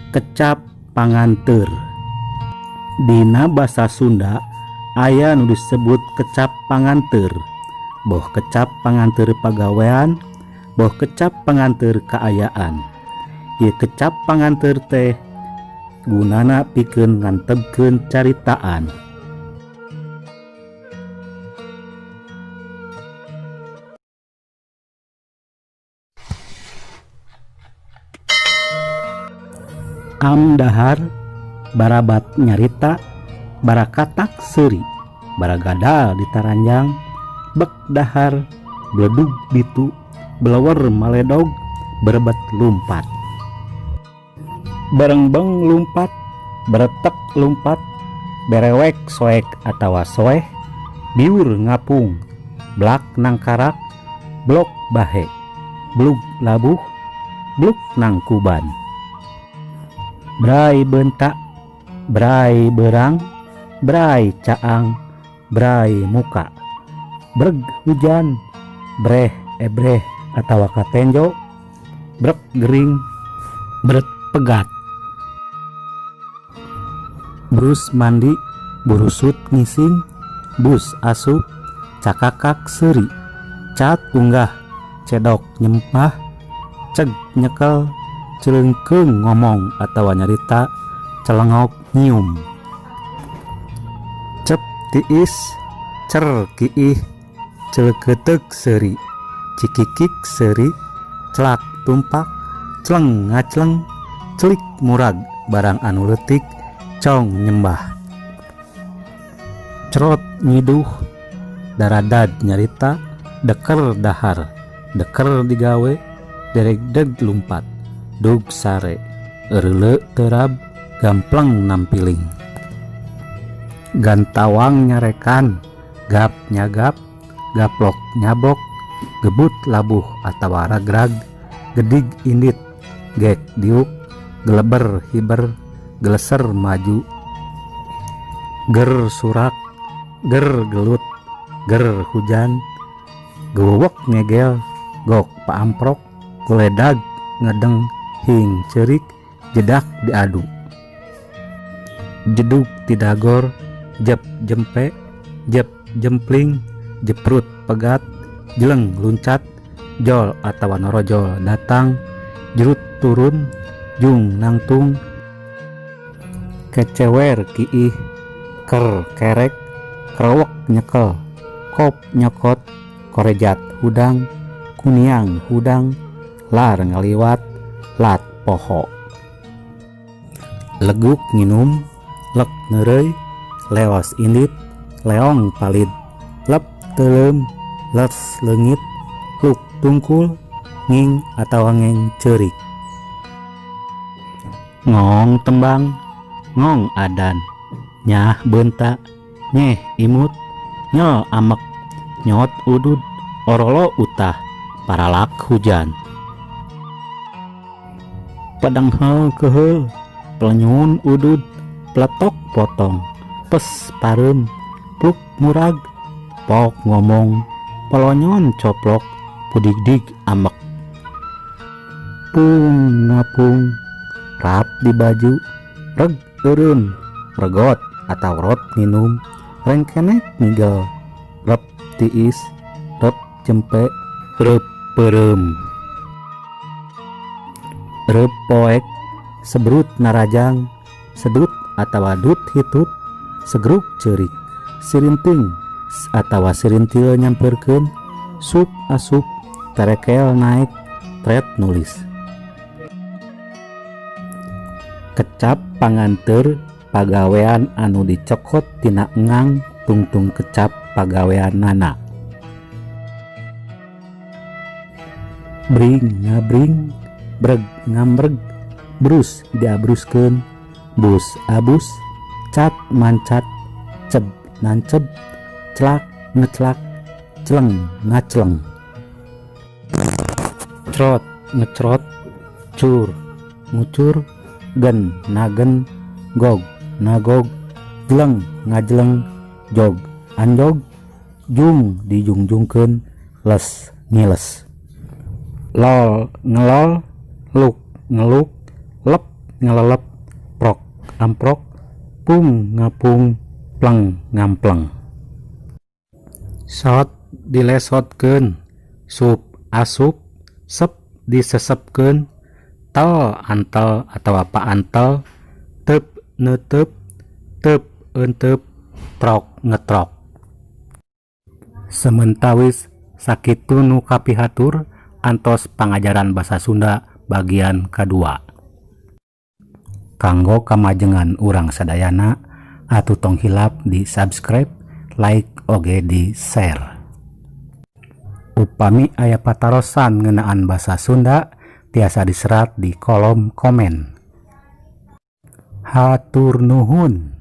Kecap panganteur. Dina basa Sunda aya nu disebut kecap panganteur, boh kecap panganteur pagawean, boh kecap panganteur kaayaan. Ieu kecap panganteur teh gunana pikeun ngantebkeun caritaan. Am dahar barabat nyarita barakatak seuri baragadal ditaranjang bek dahar beledug ditu belewer maledog berebet lumpat berengbeng lumpat beretek lumpat berewek soek atawa soeh biur ngapung blak nangkarak blok bahe blug labuh bluk nangkuban Brai beunta, brai beurang, brai caang, brai muka. Breg hujan, breh ebreh atawa katenjo, brek gering, bret pegat. Brus mandi, burusut ngising, bus asup, cakakak seuri, cat unggah, cedok nyempah, ceg nyekel, celeungkeung ngomong atawa nyarita, celengok nyium. Cep tiis, cer kiih, celeukeuteup seuri, cikikik seuri, celak tumpak, celeng ngacleng, celik murag barang anu leutik, cong nyembah. Cerot nyiduh, daradad nyarita, deker dahar, deker digawe, deregdeg lumpat, dug sare, eureuleu terab, gampleng nampiling. Gantawang nyarekan, gap nyagap, gaplok nyabok, gebut labuh atawa ragrag, gedig indit, gek diuk, geleber hiber, geleser maju, ger surak, ger gelut, ger hujan, gewewek ngegel, gok paamprok, goledag ngedeng, hing ceurik, jedak diadu. Jedug tidagor, jep jempe, jep jempling, jeprut pegat, jeleng luncat, jol atawa norojol datang, jerut turun, jung nangtung, kecewer kiih, ker kerek, kerowek nyekel, kop nyokot, korejat hudang, kuniang hudang, lar ngaliwat, lat poho. Leguk nginum, lek neureuy, leos indit, leong palid, lep teuleum, les leungit, luk tungkul, nging atawa ngeng ceurik. Ngong tembang, ngong adan, nyah beunta, nyeh imut, nyel amek, nyot udud, orolo utah, paralak hujan. Pedenghel keheul, pelenyun udud, peletok potong, pes pareum, pluk murag, pok ngomong, pelonyon coplok, pudigdig amek. Pung ngapung, rap di baju, reg eureun, regot atawa rot nginum, rengkenek ngigel, rep tiis, rep jempe, reup peureum. Reup poek, sebrut narajang, sedut atawa dut hitut, segruk ceurik, sirinting atawa sirintil nyampeurkeun, sup asup, terekel naek, tret nulis. Kecap panganteur pagawean anu dicokot tina engang tungtung kecap pagaweanana. Bring ngabring, breg ngambreg, brus diabruskeun, bus abus, cat mancat, ceb nanceb, celak ngeclak, celeng ngacleng. Crot ngecrot, cur ngucur, gen nagen, gog nagog, jleng ngajleng, jog anjog, jung dijungjungkeun, les ngiles. Lol ngelol, luk ngeluk, lep ngalelep, prok amprok, pung ngapung, pleng ngampleng. Sot dilesotkeun, sup asup, sep disesepkeun, tel antel atawa paantel, teup neuteup, teup euteup, trok ngetrok. Samentawis sakitu nu kapihatur antos pangajaran basa Sunda bagian kadua. Kanggo kamajengan urang sadayana atuh tong hilap di subscribe, like, oge di share. Upami aya patarosan ngeunaan basa Sunda tiasa diserat di kolom komen. Hatur nuhun.